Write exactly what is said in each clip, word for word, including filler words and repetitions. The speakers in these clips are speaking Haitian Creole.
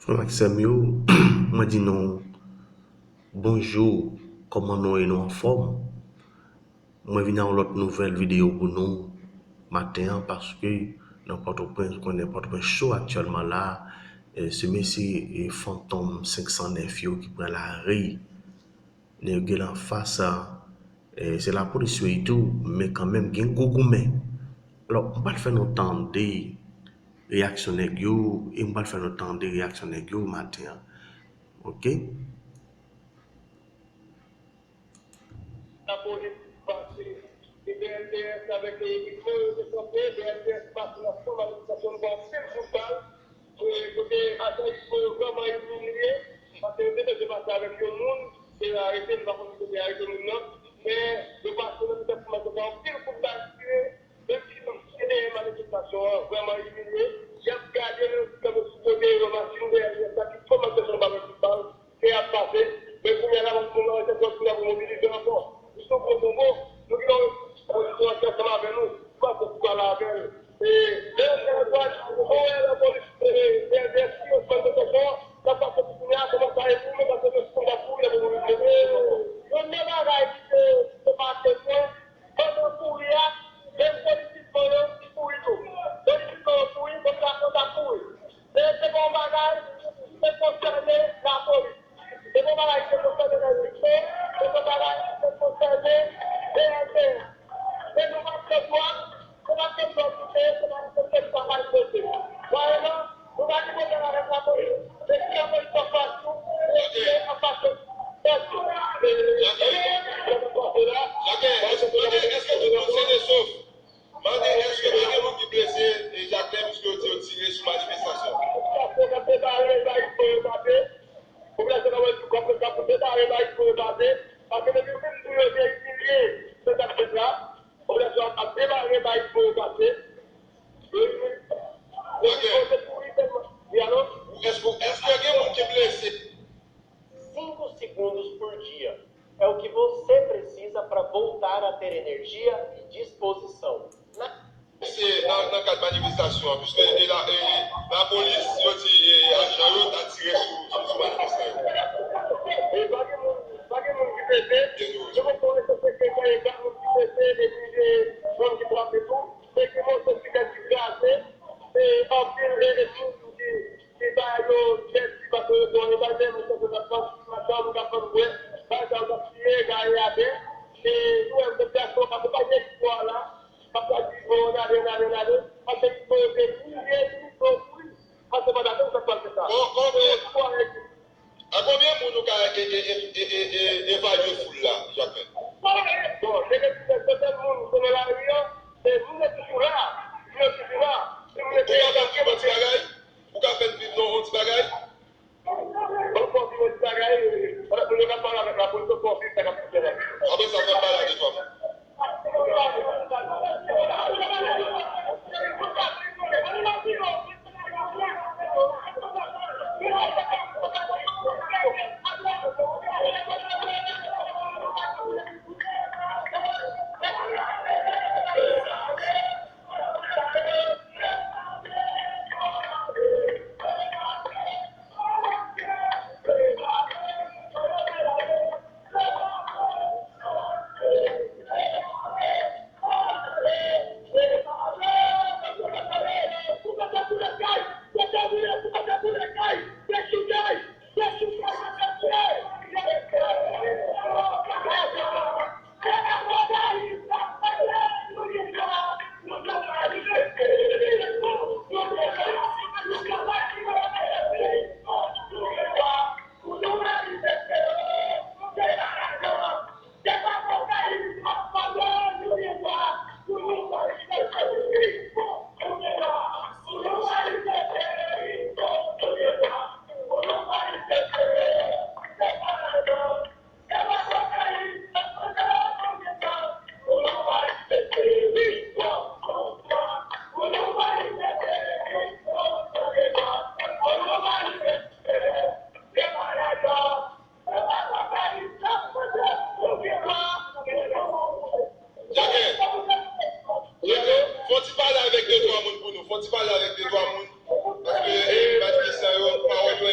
Frè m ak sè m yo, mwen di nou bonjou, kòman nou ye, nou anfòm? Mwen vin ak yon lòt nouvèl videyo pou nou maten an, paske nan Pòtoprens, ou konnen Pòtoprens cho aktyèlman la, e, se mesye, e, Fantom senk san nèf yo ki pran lari. Nèg yo gen lan fas, e, se lapolis yo ye tou, men kanmenm gen gwo goumen. Alò, m pral fè nou tande reyaksyon nèg yo, e m pral fè nou tande reyaksyon nèg yo maten an. Oke? Lapolis pase, e B L T S avèk, e, Erik Mwen yo te kanpe, B L T S pase nan fon manifestasyon, nou pran anpil kout bal, e, kote ajan Erik Mwen yo vrèman imilye, paske yo te bezwen pase avèk yon moun, te arete, nou pa konn kote yo te arete moun nan, men yo pase nan mitan fon manifestasyon, anpil kout bal tire, menm si moun ki te dèyè manifestasyon an vrèman imilye, y ap gade yo, kanpe sou kote yo, machin dèyè, sa ki fon manifestasyon pa mèt kout bal, ke y ap pase, men kounye a la, moun nan rete sòti la pou mobilize ankò. Nou sou gwo bonbon, nou gen yon opozisyon ansanm avè nou, nou pa fè kou pale avè l. E, lè yo fè antouraj, ou wè lapolis, e, D S, yo pran prekosyon, n ap pase pou kounye a, kòman sa ye pou nou, paske nou sou konba pou yo pou mobilize. Youn nan bagay ki te, ki te make mwen, pandan kouri a, menm polisye yo ki kouri tou. Polisye yo kouri, popilasyon ta kouri. Se, se pa yon bagay ki te konsène lapolis. Se pa yon bagay ki te konsène Lèzekso, se pa yon bagay ki te konsène B L T. Men nou pa t fè dwa, nou pa t fè dwa koute, nou pa t fè dwa manifeste. Vwala, nou pa gen pwoblèm avèk lapolis. Men si lapolis anfas nou, nou anfas nou. Jacques, èske tout moun sen e sof? Mande, èske pa gen moun ki blese, e, Jacques, piske yo di yo tire sou manifestasyon? Paske n ap debare bay pou yo pase. Popilasyon nan wè tou kòm k ap debare bay pou yo pase. Paske depi yo fin di yo te imilye, se sa k fèt la. Popilasyon ap debare bay pou yo pase. Yo imilye. Yo kote kouri tèlman. Wi, alo? Èske, èske gen moun ki blese? Cinco segundos por dia é o que você precisa para voltar a ter energia e disposição. Se nan, nan kad manifestasyon an, piske e la, e, lapolis, yo di, e, ajan yo ta tire sou, sou, sou manifestan yo. E pa gen moun, pa gen moun ki blese. Yo konprann se sekrè, e pa moun ki blese, epi de moun ki frape tou. Se ki moso ki tèt ki kraze, e anpil, e, e moun ki ki ba yo tèt li, paske yo bon, yo ba yo tèt li, tankou t ap vann madanm, t ap vann bwè, bagay sa yo t ap tiye, gaye atè. E nou menm, popilasyon, akonpaye istwa la, k ap di, bon, n ale, n ale, n ale, paske yo te milye, milye moun, paske pa dakò sa k pral fèt la. Bon, konbyen, a konbyen moun ou ka e, e, e, e, e, e, evalye foul la, Jacqueline? Bon, se ke si se sèten moun ki nan lari an, e moun yo toujou la, moun yo toujou la. Si moun yo te... Ou ka fè n viv yon ti bagay? Ou ka fè n viv non, yon ti bagay? Ban m fè w viv yon ti bagay, pandan moun yo k ap pale avèk lapolis, ban m fè w viv sa k ap pase la. Apre sa, fè m pale a de twa moun. Jacqueline, Jacqueline, fè yon ti pale avèk de twa moun pou nou. Fè yon ti pale avèk de twa moun. Paske, e, manifestan yo, pawòl yo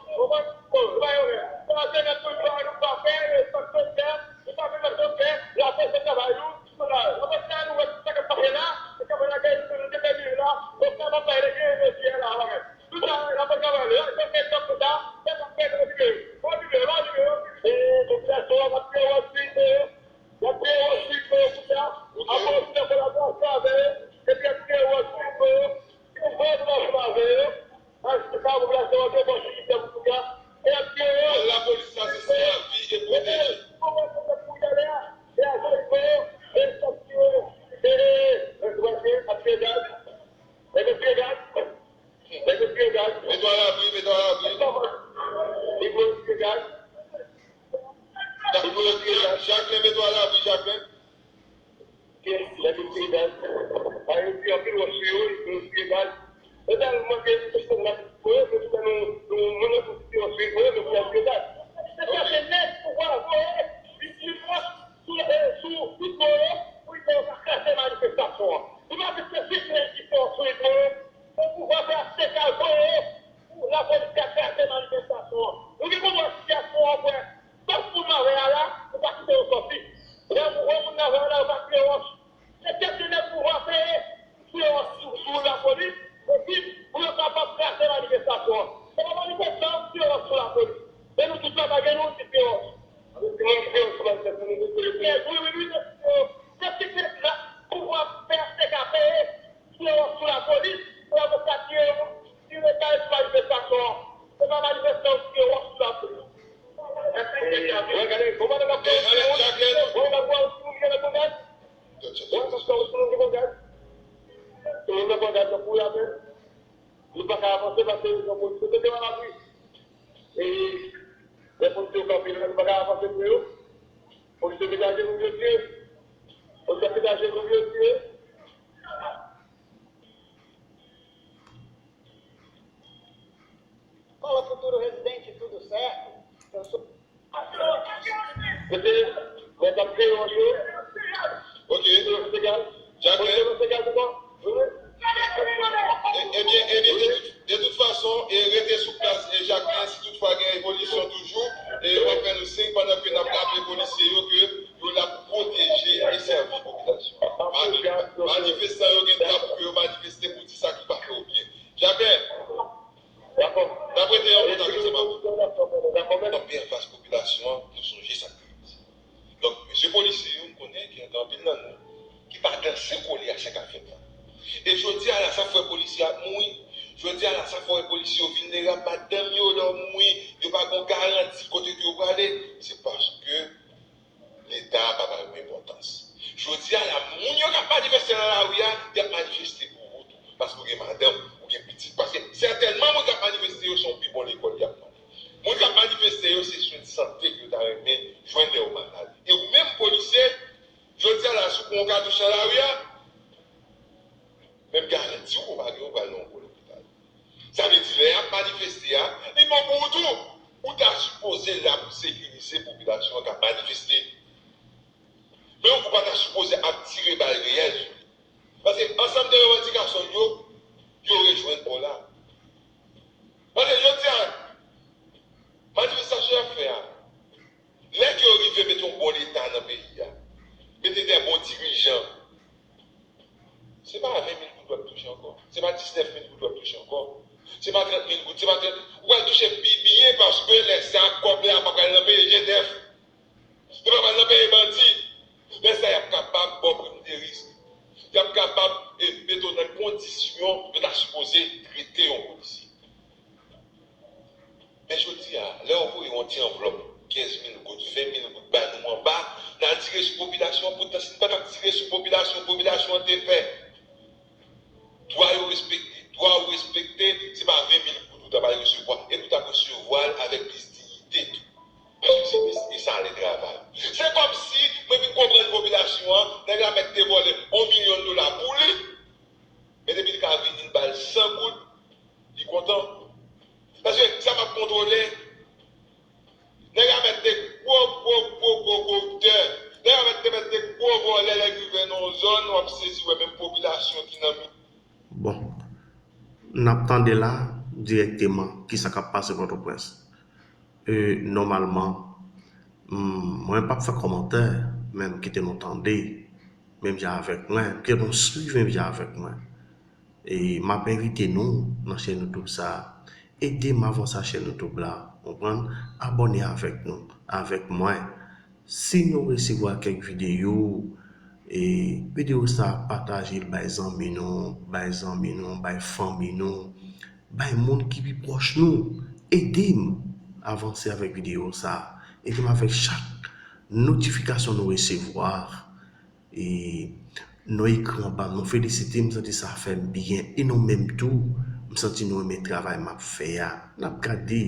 Konprann? Bon, nou pa gen anyen. Sa se nèg pou nou pa, nou pa fè, e, sa k fè, nou pa fè sa k fè, laprès se travay nou. Laprès la, nou wè tout sa k ap pase la, e sa k ap pase la, nou, nou te fè viv la, bon, sa va bay lè gen, lè gen la, la. Tout sa, laprès travay la, se fè tankou sa, se sa k fè nou libere. Bon, libere, bon, libere, bon, libere. E, popilasyon an ap fè wòch sou yo. Y ap fè wòch sou yo, pou sa. Apre, ou fè kolaborasyon avè yo. Epi y ap fè wòch sou yo. Pou fè wòch avè yo. Paske sa, popilasyon an te pòsibilite pou fè. E ap fè wòch. Wòl lapolis la, se sèvi e pwoteje. Pou wòch pou talè a. E a sou yo. E ap fè wòch. E, e, e, e, e, e, Nèg yo tire gaz. Nèg yo tire gaz. Mete w alabri, mete w alabri. Nèg yo tire gaz. Nèg yo tire gaz. Jacquelin, mete w alabri, Jacquelin. Nèg yo tire gaz. A, yo tire anpil wòch sou yo, yo tire gaz. Yo tèlman ke nou, nou, nou, nou, nou, nou tire wòch sou yo, nou tire gaz. Se sa, se nèg pouvwa voye, li tire wòch sou, eh, sou Hugues Moreau, pou Hugues Moreau ka kraze manifestasyon an. Li pa vle se jis nèg ki fè wòch sou Hugues Moreau. Pou pouvwa fè H T K voye pou lapolis ka kraze manifestasyon an. Nou gen pou nou wè sitiyasyon an, frè. Tout moun nan rè a la, nou pa kite yo sòti. Lè nou wè moun nan rè a la, yo pa tire wòch. Se kesyon nèg pouvwa peye pou tire wòch sou, sou lapolis, epi pou yo kapab kraze manifestasyon an. Se pa manifestan an ki tire wòch sou lapolis. Men nou tout la, pa gen nou ki tire wòch. Avèk timoun ki tire wòch sou manifestan, nou tout tire. Wi, wi, wi, se, se ti nèg la, pouvwa fè H T K peye. Tire wòch sou lapolis, pou lapolis la tire, tire kay sou manifestasyon an. Se pa manifestan yo tire wòch sou lapolis. Wè, gade, bon, gade, gade, wè, gade, wè, gade, wè, timoun ki nan pran gaz. Wè, paske timoun ki pran gaz. Timoun nan pran gaz nan kouri avè l. Nou pa ka avanse paske yon polis te mete yo alabri. E lè polis yo kanpe la, nou pa ka avanse pou yo. Polis yo degaje nou, yo tire. Polis yo degaje nou, yo tire. Fala, futuro residente, tudo certo? Eu sou. Mete, mete ap kreye yon cho. Ok. Yo, se gaz. Jacquelin. Yo, se gaz, bon. E, ebyen, ebyen, de tout, de tout fason, e rete sou plas, e Jacquelin, si toutfwa gen evolisyon toujou, e w ap fè nou siy pandan ke n ap raple polisye yo ke yo la pou pwoteje e sèvi popilasyon an. Mani-, manifestan yo gen dwa pou ke yo manifeste pou di sa ki pa fè yo byen. Jacquelin, n ap rete an kontak ansanm avè w. Kanpe anfas popilasyon an, nou sonje sa k fèt. Donk, mesye polisye yo, m konnen gen anpil nan nou ki pa danse kole a sa k ap fèt la. E jodi a la, sa fè polisye ap mouri. Jodi a la, sa fè polisye yo vilnerab. Madanm yo, lè yo mouri, yo pa gen garanti kote ke yo prale. Se paske Leta pa ba yo enpòtans. Jodi a la, moun yo k ap manifeste nan lari a, y ap manifeste pou ou tou. Paske ou gen madanm, ou gen pitit. Paske sètènman, moun k ap manifeste yo, se yon pi bon lekòl y ap mande. Moun k ap manifeste yo, se swen sante ke yo ta renmen jwenn lè yo malad. E ou menm, polisye, jodi a la, si w pran yon katouch nan lari a, menm garanti w pa gen, ou pral nan yon gwo lopital. Sa vle di, lè y ap manifeste a, li bon pou ou tou. Ou ta sipoze la pou sekirize popilasyon an k ap manifeste. Men ou pa ta sipoze ap tire bal reyèl sou li. Paske ansanm de revandikasyon yo, yo rejwenn bò la. Paske jodi a, manifestasyon y ap fè a, lè ke yo rive mete yon bon leta nan peyi a, mete de bon dirijan, se pa ven mil goud w ap touche ankò. Se pa diznèf mil goud w ap touche ankò. Se pa trant mil goud. Se pa trant, ou pral touche pi byen paske lè sa a, kòb la pa pral nan peye G D F. Li pa pral nan peye bandi. Lè sa a, y ap kapab ba w prim de risk. Y ap kapab, e, mete w nan kondisyon yo ta sipoze trete yon polisye. Men jodi a, lè yo voye yon ti anvlòp, kenz mil goud, ven mil goud bay nou anba, n al tire sou popilasyon an, poutan si n pa t ap tire sou popilasyon, popilasyon an te fè dwa yo respekte. Dwa yo respekte, se pa ven mil goud ou ta pral resevwa, epi ou t ap resevwa l avèk plis diyite tou. Paske se, e sa lè travay. Se kòmsi mwen vin konprann popilasyon an, nèg la mèt te vòlè yon milyon dola pou li, men depi l ka vini, l ba l san goud, li kontan. Paske sa m ap kontwole, nèg la mèt te gwo, gwo, gwo, gwo koriptè. Nèg la mèt te, mèt te gwo vòlè, lè l rive nan yon zòn, w ap sezi wè menm popilasyon ki nan mi- Bon, n ap tande la dirèkteman kisa k ap pase Pòtoprens. E, nòmalman, m, mwen p ap fè kòmantè, men m kite nou tande menm jan avèk mwen, m kite nou swiv menm jan avèk mwen. E m ap envite nou nan chèn YouTube sa a, ede m avanse a chèn YouTube la, konprann? Abòne avèk nou, avèk mwen. Si nou resevwa kèk videyo, e videyo sa a, pataje l bay zanmi nou, bay zanmi nou, bay fanmi nou, bay moun ki pi pwòch nou. Ede m avanse avèk videyo sa a. Ede m avèk chak notifikasyon nou resevwa e nan ekran anba m. Nou felisite m, m santi sa fè m byen. E nou menm tou, m santi nou renmen travay m ap fè a. N ap gade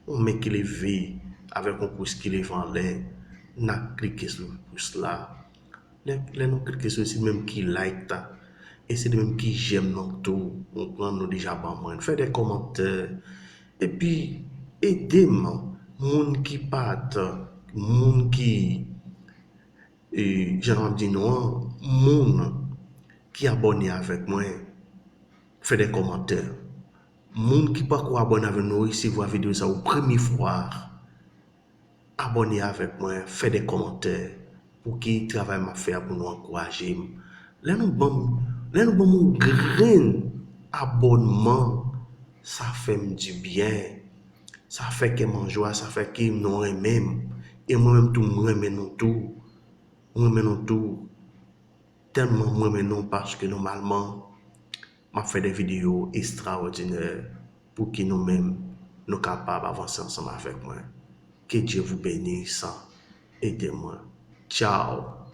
yon men ki leve avèk yon pous ki leve anlè. N ap klike sou pous la. Lè, lè nou klike sou li, se li menm ki like la. E se li menm ki j'aime nan tou. Ou konprann, nou deja ban mwen. Fè de kòmantè. Epi, ede m, moun ki pa t, moun ki, e, jan m ap di nou an, moun ki abòne avèk mwen, fè de kòmantè. Moun ki pako abòne avèk nou, resevwa videyo sa ou premye fwa, abòne avèk mwen, fè de kòmantè pou ki travay m ap fè a pou nou ankouraje m. Lè nou ban m, lè nou ban m yon grenn abònman, sa fè m dibyen. Sa fè kè m an jwa, sa fè ke nou renmen m. E mwen menm tou, m renmen nou tou. M renmen nou tou. Tèlman m renmen nou paske nòmalman, m ap fè de videyo estrawòdinè pou ki nou menm, nou kapab avanse ansanm avèk mwen. Que Dieu vous bénisse. Ede mwen. Tchao.